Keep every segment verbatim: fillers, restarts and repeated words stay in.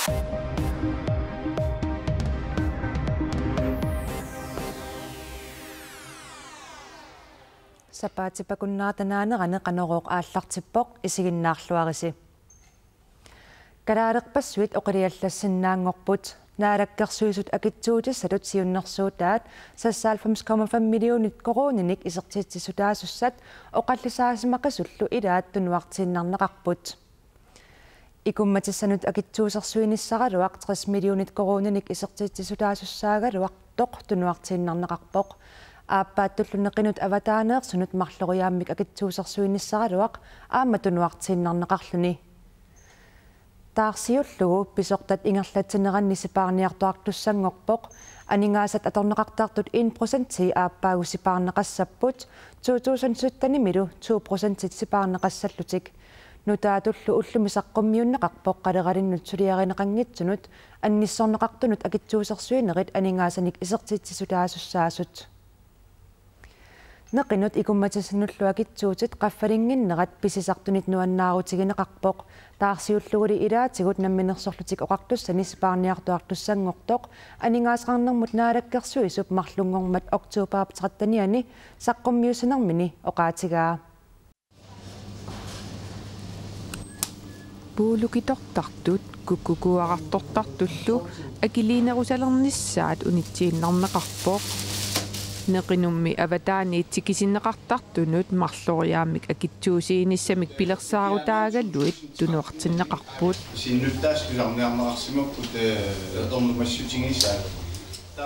Sapaatip-akunnerata naanerani Qanorooq aallartippoq, isiginnaarluarisi. Kalaalerpassuit oqiliallassinnaanngorput. Naalakkersuisut akitsuutissatut siunnersuutaat seksoghalvfems komma fem millionit koruuninik isertitsissutaasussat oqallisaasimaqisullu ilaat tunuartiinnarneqarput. Ikummatissanut akitsuusersuinissaraluaq tres millionit koruuninik isertitsissutaasussaagaluartoq tunuartiinnarneqarpoq. Aappaattullu neqinut avataaneersunut marloriaammik akitsuusersuinissaraluaq aamma tunuartiinnarneqarluni. Taarsiullugu pisortat ingerlatsineranni sipaarniartuartussanngorpoq. Aningaasat atorneqartartut en procenti aappaagu sipaarneqassapput, to tusind syttenimilu to procentit sipaarneqassallutik. Nutaatullu ullumi saqqummiunneqarpoq qaleralinnut suliarineqanngitsunut annissorneqartunut akitsuusersuinerit aningaasanik isertitsissutaasussaasut. Neqinut ikummatissannullu akitsuutit qaffalinnginnerat pisisartunit nuannaarutigineqarpoq. Taarsiulluguli ilaatigut Namminersorlutik Oqartussani sipaarniartuartussanngortoq aningaasaqarnermut naalakkersuisup marlunngormat oktobarip trettenianni saqqummiussinermini oqaatigaa. Puulukitortartut, kukkukuarartortartullu akiliinerusalernissaat unitsiinnarneqarpoq. Neqinummi avataaniit tikisinneqartartunut marloriaammik akitsuusiinissamik pilersaarutaagaluit tunuartinneqarput. Sinnuttaas tusarniarneqarsimapput, eh, ernumassutigisaat.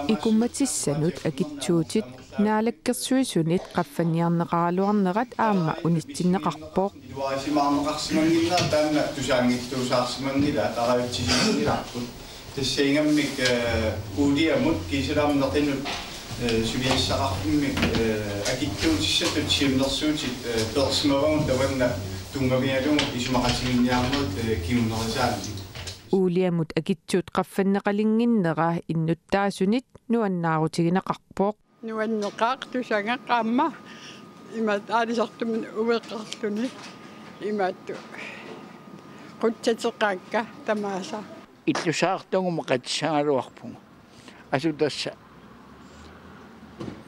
Ikummatissanut akitsuutit Naalakkersuisunit qaffanniarneqaraluarnerat aamma unitsinneqarpoq. Iluarisimaarneqarsimannginnera taanna tusaanngitsuusaarsimanngilaat, tarajutsisinngilaarput. Tassa ingammik, eh, uuliamut kiisalu aamma neqinut, eh, suliassaqarfimmik, eh, akitsuutissatut siunnersuutit, eh, peersimavagut tamanna tunngavigalugu isumaqatigiinniarnerit, eh, kingunerisaannik. Uuliamut akitsuut qaffanneqalinnginnera innuttaasunit nuannaarutigineqarpoq. Nuanneqaaq tusagaq aamma imaattoq aalisartumik ueqarluni imaattoq qutsateqaakka tamaasa. Illusaartuguma qatissagaluarpunga. Asu tassa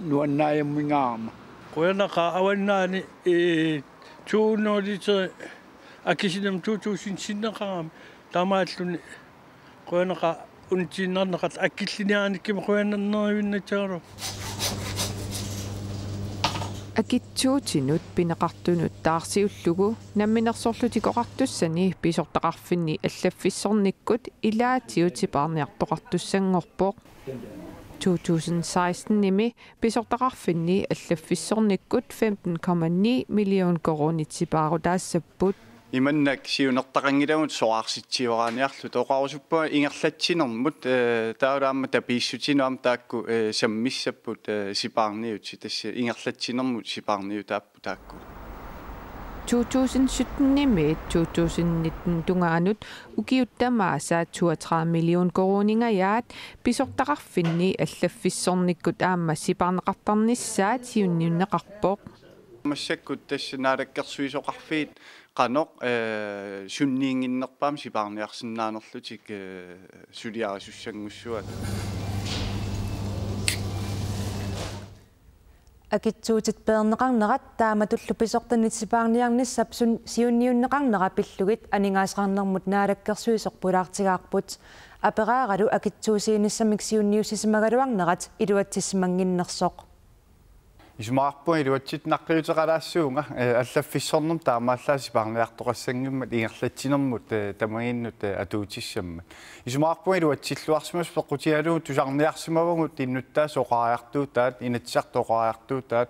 nuannaajammingaarama. Qujanaqaaq avannaani, ee, to hundrede liter akisinermut to tusind sinneqarami. Taamaalluni qujanaqaaq unitsinniarneqartoq akilliniarnikkimmi qujanarnerivinnassagaluarpoq. Akitsuutinut pineqartunut taarsiullugu Namminersorlutik Oqartussani pisortaqarfinni allaffissornikkut ilaatigut sipaarniartoqartussanngorpoq. To tusind sekstenimi pisortaqarfinni allaffissornikkut femten komma ni million koruunit sipaarutaassapput. Imannak siunertaqanngilagut soraarsitsiuaraaniarluta, oqarusuppunga ingerlatsinermut, eh, taavalu aamma tapiissutinut aamma taakku, eh, sammissapput, eh, sipaarniutit, tassa ingerlatsinermut sipaarniutaapput taakku. To tusind syttenimiit to tusind nitten tungaanut ukiut tamaasa toogtredive million koruuningajaat pisortaqarfinni allaffissornikkut aamma sipaarneqartarnissaat siunniunneqarpoq. Massakkut tassa naalakkersuisoqarfiit qanoq, eh, sunniinnginnerpaamik sipaarniarsinnaanerlutik, eh, suliarisussanngussuat. Akitsuutit peerneqarnerat taamatullu pisortanit sipaarniarnissap sun-, siunniunneqarnera pillugit aningaasaqarnermut naalakkersuisoq pulaartigaarput. Aperaaralu akitsuusiinissamik siunniussisimagaluarnerat iluatsissimannginnersoq. Isumaqarpunga iluatsitut naqqiuteqalaassuunga, eh, allaffissornermut taamaallaat sipaarniartoqassanngimmat ingerlatsinermut, eh, tamaginnut, eh, atuutissammat. Isumaqarpunga iluatsilluarsimasoq peqqutigalugu tusarniarsimavagut innuttaasut oqariartuutaat, Inatsisartut oqariartuutaat,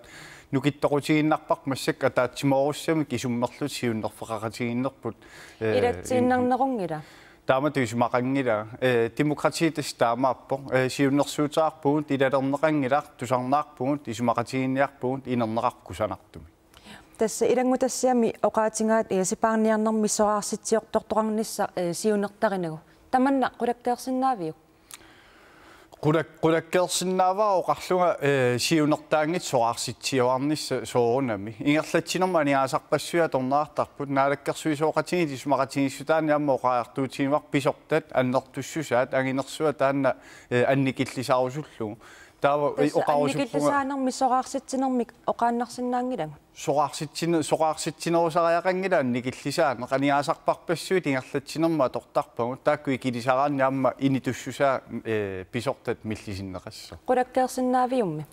nukittoqutigiinnarparput massakkut ataatsimoorussiamik isummerlutik siunnerfeqaqatigiinnerput, eh, ilatsiinnarnerunngilaq. Taamatut isumaqanngilaq, eh, demokrati tassa taamaappoq, eh, siunnersuuteqarpugut, ilalerneqanngilaq, tusarnaarpugut, isumaqatigiinniarpugut, inerneqarpugut kusanartumik. Tassa ilanngutassiami oqaatigaat, eh, sipaarniarnermi soraarsitsiortortoqarnissaq, eh, siunertarinagu. Tamanna qulakkeersinnaaviuk? Qulak-, qulakkeersinnaavara oqarlunga, eh, siunertaanngitsoq soraarsitsiuarnissaq soorunami. Ingerlatsinermi aningaasarpassuit atorneqartarput, naalakkersuisooqatigiit isumaqatigiissutaanni aamma oqariartuutigineqarpoq pisortat annertussusaat anginersuaq taanna, eh, annikillisarusullugu. Taava i-, tassa oqarusuppunga annikillisaanermi soraarsitsinermik oqaannarsinnaanngilagut. Soraarsitsineq, soraarsitsinerusariaqanngilaq annikillisaaneq, aningaasarpassuit ingerlatsinermi atortarpagut, taakku ikilisaraanni aamma initussusaa, eh, pisortat millisinneqassaaq. Qulakkeersinnaaviummi?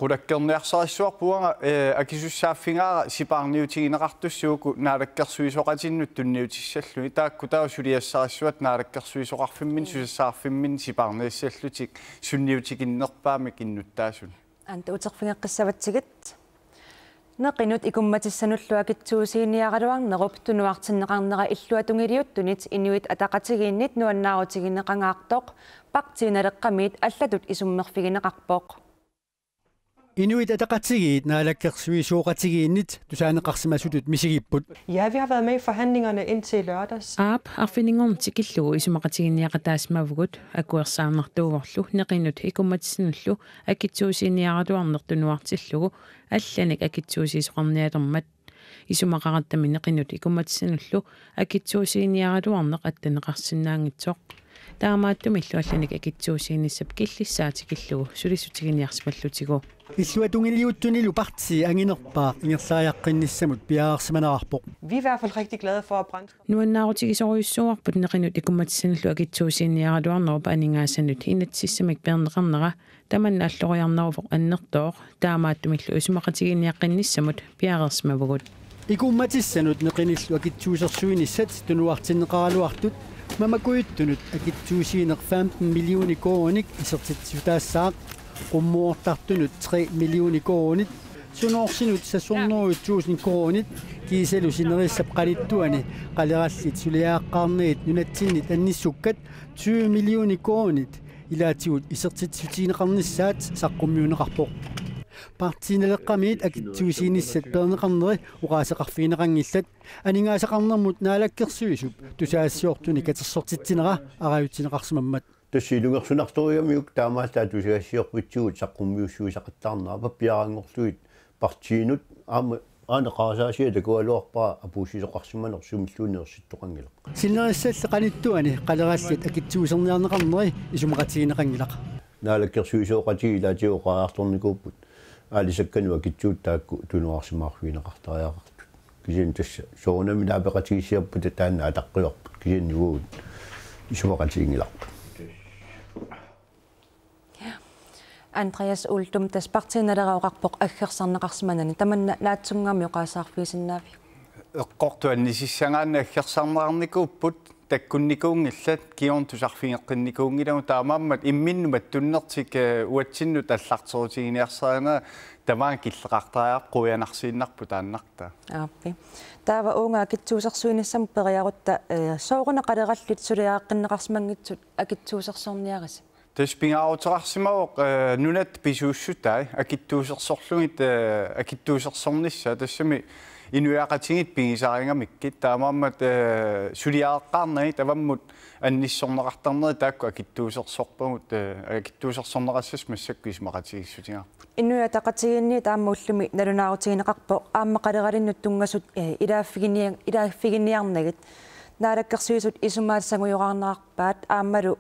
Qulakkeerniarsarissuarput uanga, eh, akisussaaffigaara sipaarniutigineqartussaq uku naalakkersuisooqatinnut tunniutissallugit, taakku taava suliassarissuat naalakkersuisoqarfimminni, mm, susassaqarfimminni sipaarniassallutik sunniutikinnerpaamik innuttaasunut. Anta, uterfigeqqissavatsigit. Neqinut ikummatissanullu akitsuusiiniaraluarnerup tunuartinneqarnera illuatungiliuttunit Inuit Ataqatigiinnit nuannaarutigineqangaartoq Partii Naleqqamiit allatut isummerfigineqarpoq. Inuit Ataqatigiit naalakkersuisooqatigiinnit tusaaneqarsimasutut misigipput. Ja, vi har været med i forhandlingerne indtil i lørdags. Aap, arfininngorneq tikillugu isumaqatigiinniaqataasimavugut, akuersaarnartuuvorlu neqinut ikummatissanullu akitsuusiiniaraluarneq tunuartillugu allanik akitsuusiisoqarnialermat. Isumaqarattami neqinut ikummatissanullu akitsuusiiniaraluarneq attanneqarsinnaanngitsoq. Taamaattumillu allanik akitsuusiinissap killissaa tikillugu sulissutiginiarsimallutigu. Illuatungiliuttunilu partii anginerpaaq ingerlariaqqinnissamut piareersimanerarpoq. Vi er i hvert fald rigtig glade for, at brændstof... Nuannaarutigisorujussuuarput neqinut ikummatissanullu akitsuusiiniaraluarnerup aningaasanut inatsisissamik peerneqarnera, tamanna alloriarneruvoq annertooq, taamaattumillu isumaqatigiinniaqqinnissamut piareersimavugut. Ikummatissanut neqinillu akitsuusersuinissat tunuartinneqaraluartut mamakujuttunut akitsuusiineq femten millioner koruuninik isertitsissutaassaaq, qummoortartunut tre millioner koruunit, sunoorsinut sekshundrede tusind koruunit kiisalu sinerissap qanittuani qalerallit suliareqqaarnerit nunatsinnit annissukkat tyve millioner koruunit ilaatigut isertitsissutigineqarnissaat saqqummiunneqarpoq. Partii Naleqqamiit akitsuusiinissat peerneqarneri oqaaseqarfigineqanngillat, aningaasaqarnermut naalakkersuisup tusagassiortunik katersortitsinera arajutsineqarsimammat. Tassa ilungersunartorujussuarmik taamaallaat tusagassiorfitsigut saqqummiussuisaqattaarnera, pappiaranngorlugit partiinut aamma aana qarasaasiat takugaluarpara apuussisoqarsimaneq sumilluunniit ersittoqanngilaq. Sinerissalli qanittuani qalerallit akitsuuserniarneqarneri isumaqatigineqanngilaq. Naalakkersuisooqatigiit ilaatigut oqariartornikuupput aalisakkanut akitsuut taakku tunuarsimaarfigineqartariaqartut. Kisianni tassa soorunami naapeqatigiissiapput taanna ataqqivarput, kisianni uagut isumaqatiginngilarput. Andreas Uldum, tassa Partii Naleraq oqarpoq aggersarneqarsimanani, tamanna naatsunnguamik oqaaseqarfigisinnaaviuk? Eqqortut annisissagaanni aggersarneqarnikuupput, takkunnikuunngillat, kingorna tusarfigeqqinnikuunngilagut, taamaammat imminnut mattunnertik, eh, uatsinnut allarterutiginiarsarineq tamaanga killeqartariaqarpoq, quianarsiinnarpoq taannartaa. Aappi. Taava uunga akitsuusersuinissamut periarutta, eh, sooruna qalerallit suliareqqinneqarsimanngitsut akitsuusersorniarisat? Tassa pingaaruteqarsimavoq, eh, nunatta pisuussutai akitsuusersorlugit, eh, akitsuusersornissaat, tassami inuiaqatigiit pigisarigamikkit, taamaammat, eh, suliareqqaarnerit avammut annissorneqartarnerit taakku akitsuusersorpagut, eh, akitsuusersorneqassasoq massakkut isumaqatigiissutigaarput. Inuit Ataqatigiinniit aamma ullumi nalunaarutigineqarpoq aamma qaleralinnut tunngasut, eh, ilaaffiginiar-, ilaaffiginiarnagit. Naalakkersuisut isumaat sangujoraarnerarpaat aammalu,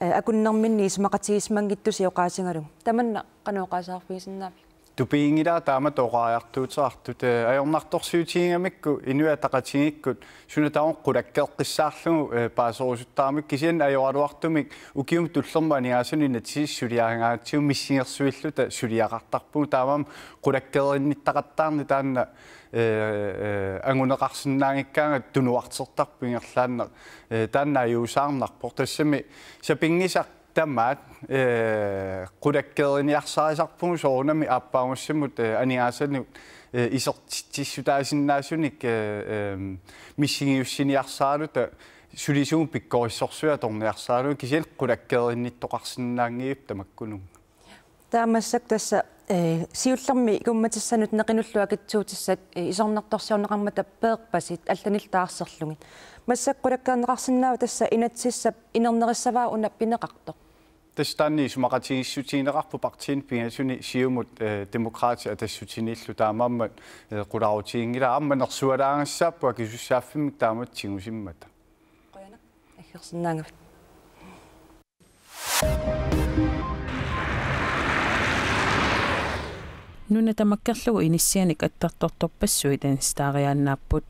eh, akunnerminni isumaqatigiissimanngitsusi oqaasigalugu. Tamanna qanoq oqaaseqarfigisinnaaviuk? Tupiginngilara taamatut oqariartuuteqartut, eh, ajornartorsiutigigamikku Inuit Ataqatigiikkut suna tamarmi qulakkeeqqissaarlugu, eh, paaserusuttaramik, kisianni ajoraluartumik ukiumut tullermut aningaasanut inatsisissaq suliarigaangatsigu missingersuilluta suliaqartarpugut, taamaammat qulakkeerinnittaqattaarneq taanna, eh, eh, anguneqarsinnaanngikkaangat tunuartertarpoq ingerlaannaq, eh, taanna ajuusaarnarpoq, tassami sapinngisaq tamaat, eh, qulakkeeriniarsarisarpugut soorunami aappaagussamut, eh, aningaasanut, eh, isertitsissutaasinnaasunik, eh, ehm, missigiussiniarsaraluta, sulisugut pikkorissorsuit atorniarsaraluta, kisianni qulakkeerinnittoqarsinnaanngillat tamakkununnga. Taava massakkut tassa, eh, siullermik ikummatissanut neqinullu akitsuutissat, eh, isornartorsiorneqarmata peerpasit allanillu taarserlugit. Massakkut qulakkeerneqarsinnaavoq tassa inatsisissap inernerissavara una pineqartoq. Tassa taanna isumaqatigiissutigineqarpoq partiini pingasuni Siumut, eh, Demokraatit atassutiniillu, taamaammat, eh, qularuutiginngilaq, aamma nersualaagassaapput akisussaaffimmik taamatut tigusimmata. Qujanaq, aggersinnaagavit. Nuna tamakkerlugu inissianik attartortorpassuit ansitaariaannaapput.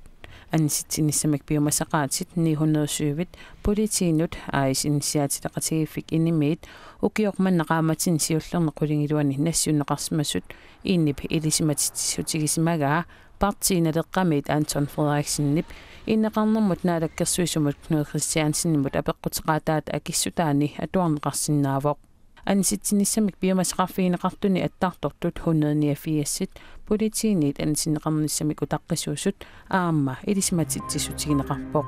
Anisitsinissamik piumasaqaatit ni hundrede syv politiinut A S inissiaatileqatigiiffik INI-miit ukioq manna qaammatini siullerni qulingiluani nassiunneqarsimasut INI-p ilisimatitsissutigisimagaa, partiinaleqqamiit Anton Frederiksenip ineqarnermut naalakkersuisumut Knud Kristiansenimut apeqquteqaataata akissutaani atuarneqarsinnaavoq. Anisitsinissamik piumasaqarfigineqartuni attartortut hundrede niogfirs politiinit anisinneqarnissamik utaqqisuusut aamma ilisimatitsissutigineqarpoq.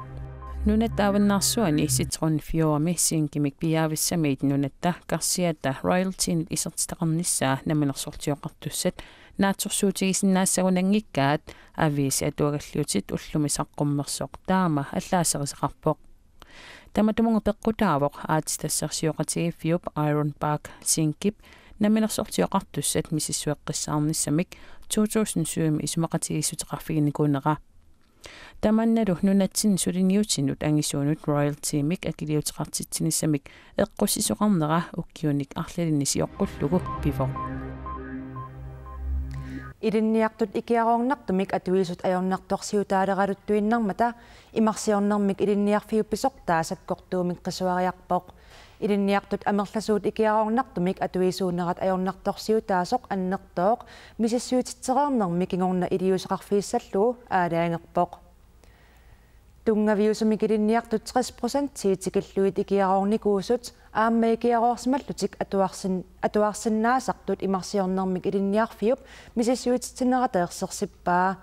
Nunatta avannaarsuani Citrón Fiormi zinkimik piiaavissamiit nunatta karsiata royaltynit isertitaqarnissaa Namminersortioqartussat naatsorsuutigisinnaassagunanngikkaat, aviisi atuagalliutit ullumi saqqummersoq taama allaaserisaqarpoq. Tamatumunnga peqqutaavoq aatsitassarsioqatigiiffiup Ironbark Zinkip Namminersortioqartussat misissueqqissaarnissamik to tusind syv isumaqatigiissuteqarfiginikuunera. Tamannalu nunatsinni suliniutinut angisuunut royaltymik akiliuteqartitsinissamik eqqussisoqarnera ukiunik arlalinni sioqqullugu pivoq. Ilinniartut ikiaroornartumik atuisut ajornartorsiutaaleraluttuinnarmata imarsiornermik ilinniarfiup pisortaa sakkortuumik qisuariarpoq. Ilinniartut amerlasuut ikiaroornartumik atuisuunerat ajornartorsiutaasoq annertooq misissuititsereernermi kingorna iliuuseqarfigissallugu aalajangerpoq. Tunngaviusumik ilinniartut tres procentii tikillugit ikiaroornikuusut aamma ikiaroorsimallutik atuarsin-, atuarsinnaasartut imarsiornermik ilinniarfiup misissuititsinerata ersersippaa.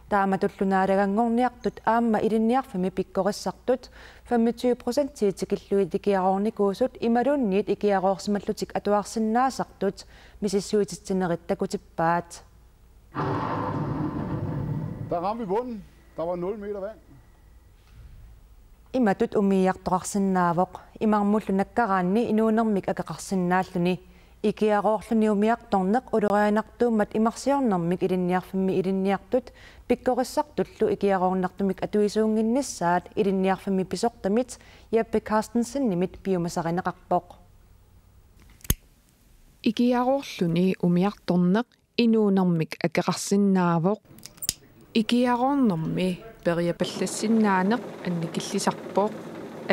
Taamatullu naalaganngorniartut aamma ilinniarfimmi pikkorissartut femogtyve procentii tikillugit ikiaroornikuusut imaluunniit ikiaroorsimallutik atuarsinnaasartut misissuititsinerit takutippaat. Der ramte vi bunden. Der var nul meter vand. Imatut umiiartoqarsinnaavoq. Imarmullu nakkaraanni inuunermik akeqarsinnaalluni. Ikiaroorluni umiartorneq ulorianartuummat imarsiornermik ilinniarfimmi ilinniartut pikkorissartullu ikiaroornartumik atuisuunnginnissaat ilinniarfimmi pisortamit Jeppe Carstensenimit piumasarineqarpoq. Ikiaroorluni umiartorneq inuunermik akeqarsinnaavoq. Ikiaroornermi periapallassinnaaneq annikillisarpoq,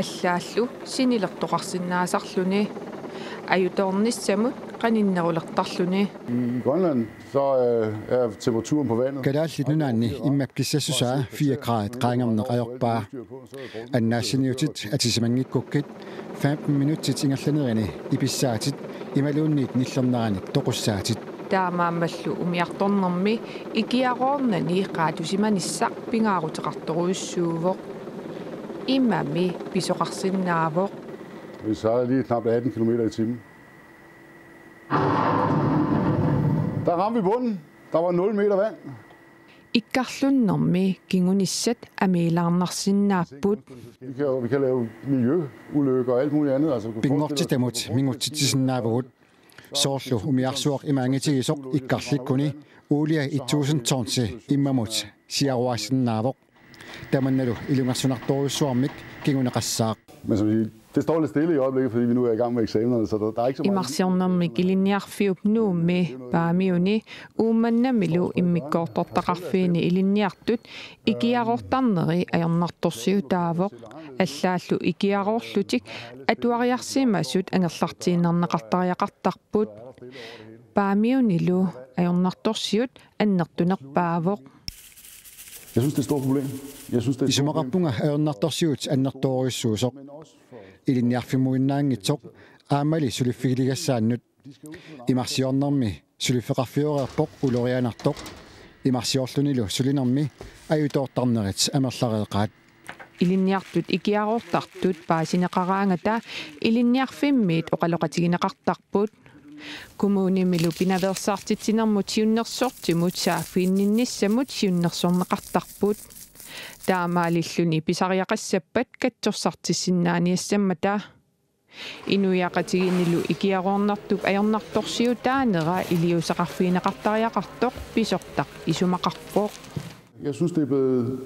allaallu sinilertoqarsinnaasarluni. Ajutoornissamut qaninnerulertarluni. I Grønland, så, øh, er temperaturen på vandet Kalaallit Nunaanni immap kissassusaa fire grader qaangerneq ajorpaa. Annaassiniutit atisimanngikkukku femten minutsit ingerlanerini ipissaatit imaluunniit nillerneranik toqussaatit. Taamaammallu umiartornermi ikiaroornani qaatusimanissaq pingaaruteqartorujussuuvoq. Imami pisoqarsinnaavoq. Vi sejlede lige knap atten kilometer i timen. Der ramte vi bunden. Der var nul meter vand. Ikkarlunnermi kingunissat amiilaarnarsinnaapput. Vi kan, jo- vi kan lave miljøulykker og alt muligt andet. Altså, Pinngortitamut mingutsitsisinnaavugut. Soorlu umiarsuaq ima angitigisoq ikkarlikkuni uulia et tusind tonsi immamut siaruaassinnaavoq. Tamannalu ilungersunartorujussuarmik kinguneqassaaq. Men som I, det står lidt stille i øjeblikket, fordi vi nu er i gang med eksamenerne, så der, der er ikke så meget. Imarsiornermik ilinniarfiup Nuummi Paamiuni Uummannamilu immikkoortortaqarfiini ilinniartut ikiaroortarneri ajornartorsiutaavoq. Allaallu ikiaroorlutik atuariarsimasut angerlartiinnarneqartariaqartarput. Paamiunilu ajornartorsiut annertunerpaavoq. Jeg synes, det er et stort problem. Jeg synes, det er et stort problem. Isumaqarpunga ajornartorsiut annertoorujussuusoq. Ilinniarfimmuinnaanngitsoq aammali suliffigiligassaannut. Imarsiornermi suliffeqarfioreerpoq ulorianartoq. Imarsiorlunilu sulinermi ajutoortarnerit amerlareeqaat. Ilinniartut ikiaroortartut paasineqaraangata ilinniarfimmiit oqaloqatigineqartarput. Kommunimilu pinaveersaartitsinermut siunnersortimut saaffiginninnissamut siunnersorneqartarput. Taamaalilluni pisariaqassappat katsorsartissinnaaniassammata. Inuiaqatigiinnilu ikiaroornartup ajornartorsiutaanera iliuuseqarfigineqartariaqartoq pisortaq isumaqarpoq. Jeg synes, det er blevet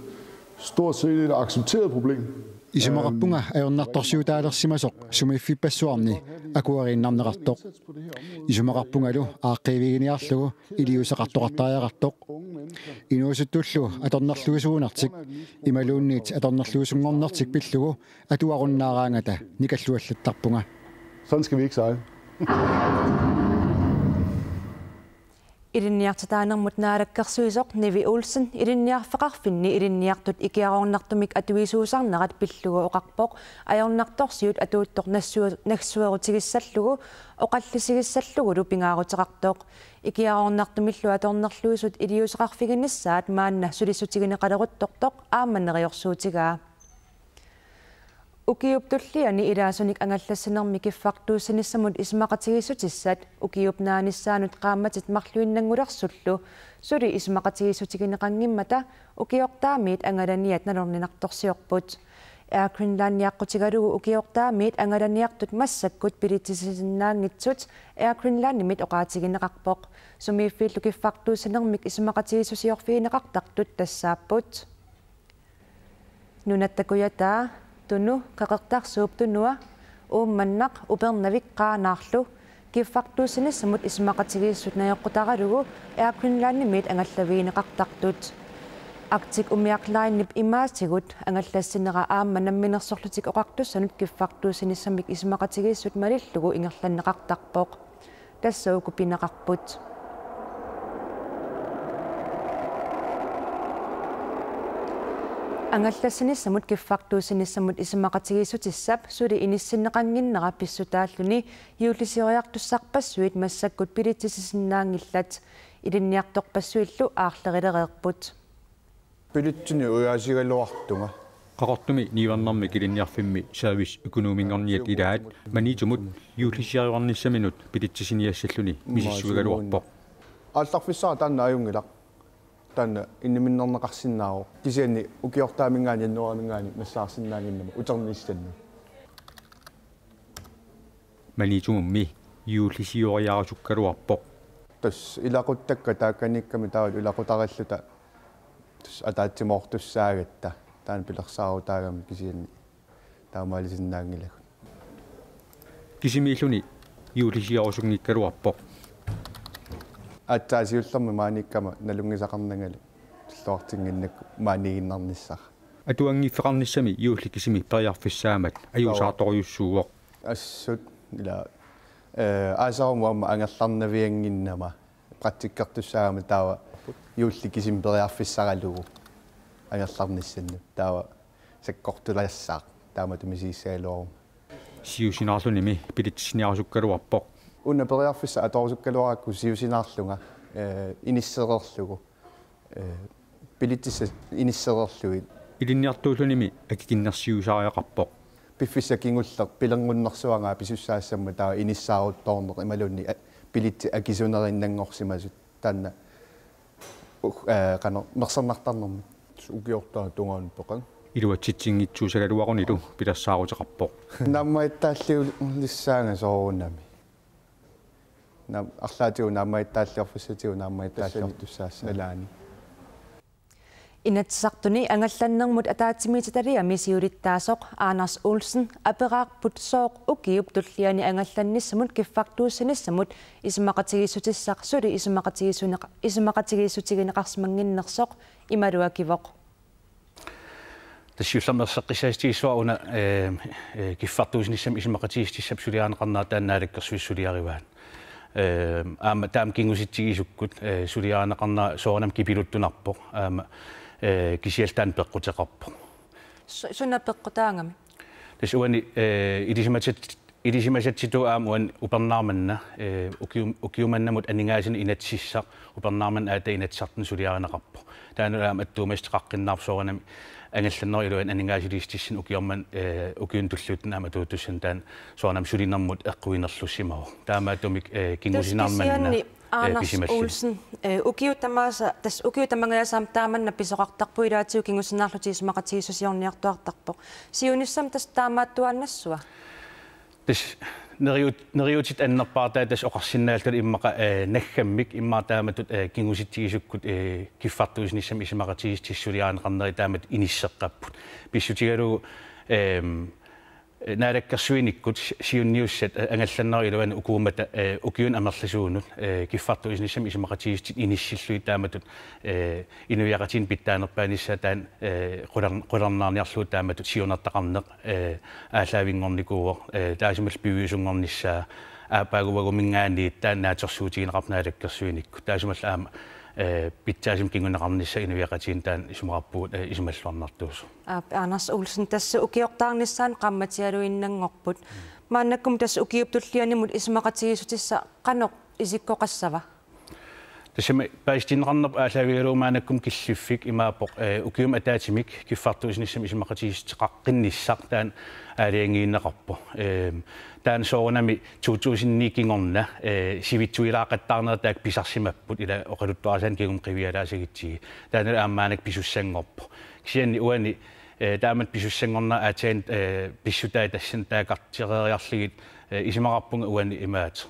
stort set et accepteret problem. Isumaqarpunga ajornartorsiutaalersimasoq sumiiffippassuarni akueriinnarneqartoq. Isumaqarpungalu aaqqiiviginiarlugu iliuuseqartoqartariaqartoq. Inuusuttullu atornerluisuunertik imaluunniit atornerluisunngornertik pillugu atuarunnaaraangata nikalluallattarpunga. Sådan skal vi ikke sejle. Ilinniartitaanermut naalakkersuisoq Nivi Olsen ilinniarfeqarfinni ilinniartut ikiaroornartumik atuisuusarnerat pillugu oqarpoq ajornartorsiut atuuttoq nassua-, nassuerutigissallugu oqallisigissallugulu pingaaruteqartoq. Ikiaroornartumillu atornerluisut iliuuseqarfiginissaat maanna sulissutigineqaleruttortoq aamma neriorsuutigaa. Ukiup tulliani ilaasunik angallassinermi kiffartuussinissamut isumaqatigiissutissat ukiup naanissaanut qaammatit marluinnanngulersullu suli isumaqatigiissutigineqanngimmata ukiortaamiit angalaniat nalorninartorsiorput. Air Greenlandi aqqutigalugu ukiortaamiit angalaniartut massakkut bilitsisisinnaanngitsut Air Greenlandimit oqaatigineqarpoq. Sumiiffiillu kiffartuussinermik isumaqatigiissusiorfigineqartartut tassaapput: Nunatta Kujataa, Tunu, Qeqertarsuup Tunua, Uummannaq, Upernavik, Qaanaarlu kiffartuussinissamut isumaqatigiissut najoqqutaralugu Air Greenlandimit angallavigineqartartut. Arctic Umiaq Linep imaatigut angallassinera aamma Namminersorlutik Oqartussanut kiffartuussinissamik isumaqatigiissut malillugu ingerlanneqartarpoq. Tassa uku pineqarput. Angallassinissamut kiffartuussinissamut isumaqatigiissutissap suli inissinneqannginnera pissutaalluni juullisioriartussarpassuit massakkut bilitsisisinnaanngillat. Ilinniartorpassuillu aarlerilereerput. Billetsinik ujaasigaluartunga. Qaqortumi niuernermik ilinniarfimmi serviceøkonominngorniat ilaat Maniitsumut juullisioriarnissaminut billetsisiniassalluni misissuigaluarpoq. Aallarfissara taanna ajunngilaq. Taanna inniminnerneqarsinnaavoq. Kisianni ukiortaaminngaanniit januaariminngaanniit nassaarsinnaannginnama uternissanni. Maniitsumummi juullisioriarusukkaluarpoq. Tassa ilaquttakka taakkaniikkami taava ilaqutarilluta tassa ataatsimoortussaagatta taanna pilersaarutaagami kisianni taamaalisinnaanngilagut. Kisimiilluni juullisioriusunngikkaluarpoq. Aatsaat siullermik maaniikkama nalunngisaqarnangalu tulluartinnginnakku maaniiginnarnissara. Atuanngiffeqarnissami juulli kisimi periarfissaammat ajuusaartorujussuuvoq. Assut ila, eh, aasaruma aamma angerlarnaviannginnama praktikkertussaagama taava juulli kisimi periarfissaralugu angerlarnissannut taava sakkortulassaaq taamatut misigissagaluaruma. Siusinaarlunimi billetsisiniarusukkaluarpoq. Una periarfissaq atorusukkaluarakku siusinaarlunga, eh, inissereerlugu. Eh, billetsissat inissereerlugit. Ilinniartuullunimi akikinnersiuisariaqarpoq. Piffissaq kingulleq pilerngornersuangaa pisussaassammat taava inissaaruttoorneq imaluunniit, eh, billetsit akisunerinnanngorsimasut. Taanna, uh, eh, qanoq mersernartarnermik. Ukiortaata tungaanut peqanngilaq. Iluatsitsinngitsuusagaluarunilu pilersaaruteqarpoq. Naammagittaalliulissaanga soorunami. Naam-, arlaatigut naammagittaalliorfissatigut naammagittaalliortussaassaaq. Nalaani. Inatsisartuni angallannermut ataatsimiititaliami siulittaasoq Anders Olsen aperaarput sooq ukiup tulliani angallannissamut kiffartuussinissamut isumaqatigiissutissaq suli isumaqatigiissuneqa-, isumaqatigiissutigineqarsimannginnersoq, imalu akivoq: Tassa siullermik erseqqissaatigissavara una, eh, eh, kiffartuussinissamut isumaqatigiissutissap suliarineqarnera taanna Naalakkersuisut suliarivaat. Eh, aamma taama kingusitsigisoq, eh, suliarineqarnera soorunami kipiluttunarpoq. Aamma, eh, kisianni taanna peqquteqarpoq. Su-, suna peqqutaagami? Tassa uani, eh, ilisimasat-, ilisimasatsitut aamma uani upernaaq manna, eh, ukium-, ukiumannamut aningaasanut inatsisissaq upernaaq manna aatsaat Inatsisartuni suliarineqarpoq. Taanna aamma attuumassuteqaqqinnaarpoq soorunami angallannerup iluani aningaasaliissutissanik ukioq manna, eh, ukiuni tulliuttuni aamma atuuttussanik taanna soorunami sulinermut eqquinerlussimavoq. Taamaattumik, eh, kingusinaarmanna, kisianni, eh, Anders pisimassavat. Olsen, eh, ukiut tamaasa, tassa ukiut tamangajasaat taamanna pisoqartarpoq ilaatigut kingusinaarlutik isumaqatigiissusiorniartuartarpoq. Siunissami tassa taamaattuaannassuua? Tassa neriut-, neriutit annerpaartaat tassa oqarsinnaalluta immaqa, eh, naggammik immaqa taamatut, eh, kingusitsigisukkut, eh, kiffartuussinissamut isumaqatigiissutissat suliarineqarnerat taamatut inisseqqapput. Pissutigalugu, ehm, eh, naalakkersuinikkut si-, siunniussat, eh, angallannerup iluani ukuummata, eh, ukiuni amerlasuunut, eh, kiffartuussinissamut isumaqatigiissutit inissillugit taamatut, eh, inuiaqatigiinni pitsaanerpaanissaa taanna, eh, qular-, qularnaarniarlugu taamatut siunertaqarneq, eh, aallaavinngornikuuvoq, eh, taassumalu piviusunngornissaa aappaaguaguminngaanniit taanna naatsorsuutigineqarpoq naalakkersuinikkut. Taassumalu aamma, eh, pitsaasumik kinguneqarnissaa inuiaqatigiinni taanna isumaqarpugut, eh, isumalluarnartuusoq. Aap, Anders Olsen, tassa ukiortaarnissaanut qaammatialuinnanngorput. Maannakkut tassa ukiup tullianimut isumaqatigiissutissaq qanoq isikkoqassava? Tassami paasitinneqarnerput aallaavigalugu maannakkut killiffik imaappoq, eh, ukiumut ataatsimik kiffartuussinissamut isumaqatigiissuteqaqqinnissaq taanna aalajangiineqarpoq. Ehm, taanna soorunami to tusind ni kingorna, eh, sivitsuilaaqattaarnerat taakku pisarsimapput ila oqaluttuarisaanik kingumut qivialaassagutsigit. Taannalu aamma maannakkut pisussanngorpoq. Kisianni uani, eh, taamatut pisussanngornera aatsaat, eh, pissutaat tassani taakkartereeriarlugit, eh, isumaqarpunga uani imaattoq.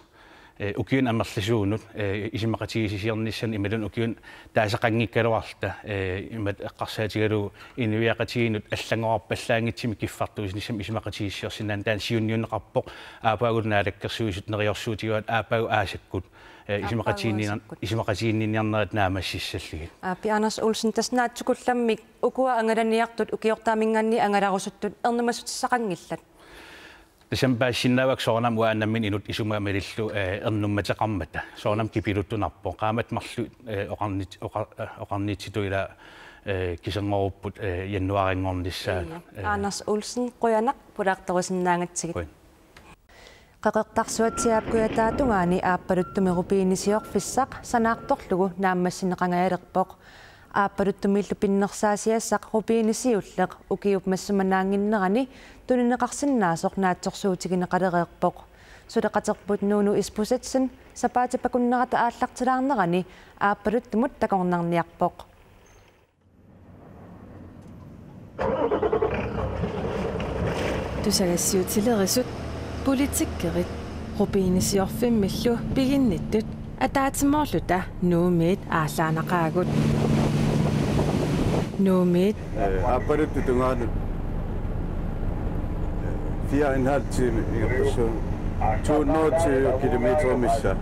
Eh, ukiuni amerlasuunut, eh, isumaqatigiissisiornissanut imaluunniit ukiuni taasaqanngikkaluarluta, eh, imatut eqqarsaatigalugu inuiaqatigiinnut allanngorarpallaanngitsumik kiffartuussinissamut isumaqatigiissiorsinnaaneq taanna siunniunneqarpoq, aappaagu naalakkersuisut neriorsuutigaat aappaagu aasakkut, eh, isumaqatigiinniar-, aappaagu aasakkut isumaqatigiinniarnerat naammassissallugit. Aap, Anders Olsen, tassa naatsukullammik ukua angalaniartut ukiortaaminngaanniit angalarusuttut ernumassutissaqanngillat? Tassami paasisinnaavakka soorunami uanga nammineq inuttut isummat malillugu, eh, ernummateqarmata. Soorunami kipiluttunarpoq. Qaammatit marluk, eh, oqarnit-, oqa-, eh, oqarnitsitut ila, eh, kiserngorupput, eh, januaarinngornissaanut. Ija. Eh. Anders Olsen, qujanaq pulaartorusinnaagatsigit. Qujan. Qeqertarsuatsiaap kujataatungaani aappaluttumi rubinisiorfissaq sanaartorlugu naammassineqangajalerpoq. Aappaluttumiillu pinnersaasiassaq rubini siulleq ukiup massumanaannginnerani tunineqarsinnaasoq naatsorsuutigineqalereerpoq. Suleqaterput Nuunu Isbosethsen sapaatip akunnerata aallartilaarnerani aappaluttumut takornarniarpoq. Tusagassiutilerisut politikkerit rubinisiorfimmillu piginnittut ataatsimoorluta Nuummiit aallaannaqaagut. Nuummiit. Eh, aappaluttut tungaanut fire og en halv time ingerlassuunga, to hundrede og tyve kilometer missaa.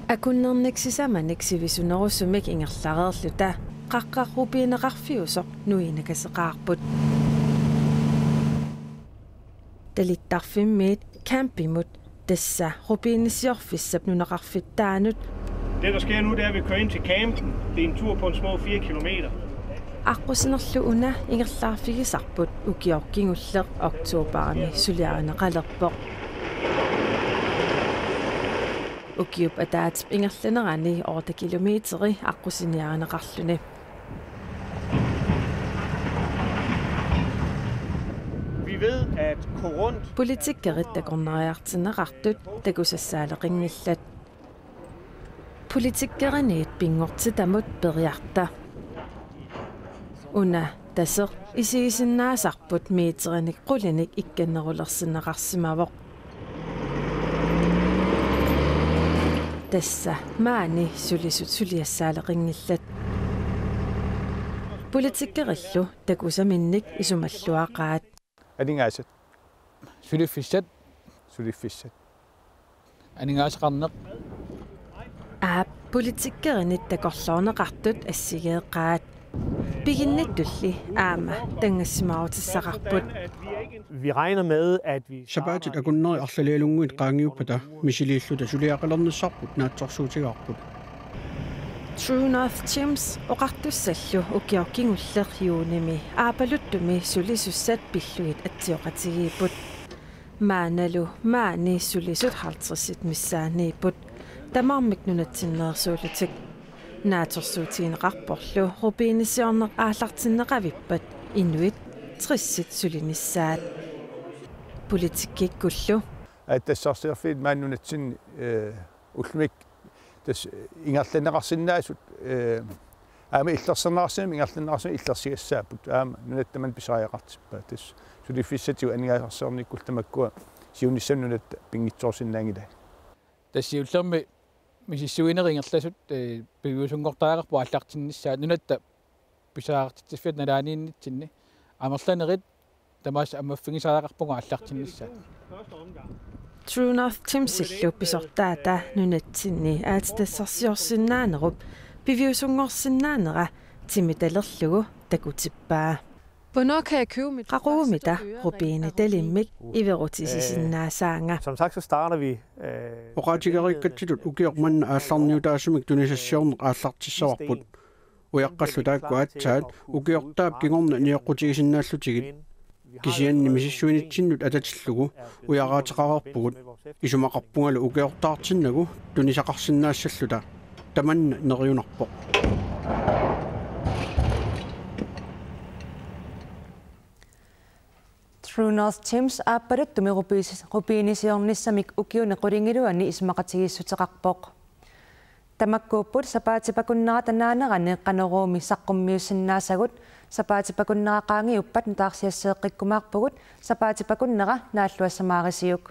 Akunnernik sisamanik sivisunerusumik ingerlareerluta qaqqaq rubineqarfiusoq nuiinakaseqaarput. Talittarfimmiit campimut, tassa rubinisiorfissap nunaqarfittaanut. Det, der sker nu, det er, at vi kører ind til campen. Det er en tur på en små fire kilometer. Aqqusinerlu una ingerlaarfigisarput ukioq kingulleq oktobarimi suliarineqalerpoq. Ukiup ataatsip ingerlanerani otte kilometeri aqqusiniarineqarluni. Vi ved, at Korund. Politikerit takornariartinneqartut takusassaaleqinngillat. Politikeriniit pinngortitamut periarta. Una taseq isigisinnaasarput meterinik qulinik ikkannerulersinneqarsimavoq. Tassa maani sulisut suliassaaleqinngillat. Politikerillu takusaminnik isumalluaqaat. Aningaasat. Suliffissat. Suliffissat. Aningaasaqarneq. Aap, politikerinit takorloorneqartut assigeeqaat. Piginnittulli aamma tanngassimaarutissaqarput. Vi regner med, at vi. Sapaatit akunneri arlalialunnguit qaangiuppata misiliilluta suliaqalernissarput naatsorsuutigaarput. True North Gyms oqartussallu ukioq kingulleq juunimi aappaluttumi sulisussat pillugit atsioqatigiipput. Maannalu maani sulisut halvtredsit missaanniipput, tamarmik nunatsinneersuullutik. Naatsorsuutigineqarporlu rubinisiorneq aallartinneqavippat inuit tressit sulinissaat. Politikkikkullu. Aatsitassarsiorfiit maani nunatsinni, eh, ullumikkut tassa ingerlanneqarsinnaasut, eh, Aamma illersorneqarsimasut ingerlanneqarsimasut illersigassaapput. Aamma nunatta tamanna pisariaqartippaat. Tassa suliffissatigut aningaasarsiornikkut tamakkua siunissami nunatta pinngitsoorsinnaanngilaat. Tassa siullermik misissuinerit ingerlasut, eh, piviusunngortariaqarput aallartinnissaat nunatta pisariaqartitsiffiata nalaaniinnitsinni amerlanerit tamaasa ammaffigisariaqarpugut aallartinnissaat. True North Thamesillu pisortaata nunatsinni aatsitassarsiorsinnaanerup piviusunngorsinnaanera timitalerlugu takutippaa. Qaqugumita rubinitalimmik iverutisisinnaassaanga. Som sagt, så starter vi øh, Oqaatigeriikkatsitut ukioq manna aallarniutaasumik tunisassiorneq aallartissavarput. Ujaqqallu taakku aatsaat ukiortaap kingorna nioqqutigisinnaallutigit. Kisianni misissuinitsinnut atatillugu ujaraateqareerpugut. Isumaqarpungalu ukiortaartinnagu tunisaqarsinnaassalluta. Tamanna neriunarpoq. True North Thames aappaluttumi rubiinisiornissamik ukiuni qulingiluani isumaqatigiissuteqarpoq. Tamakkuupput sapaatip-akunnera tanaanerani Qanoruumi saqqummiussinnaasagut. Sapaatip-akunnera qaangiuppat nutaarsiasseeqqikkumaarpugut. Sapaatip-akunnera naalluassamaarisiuk.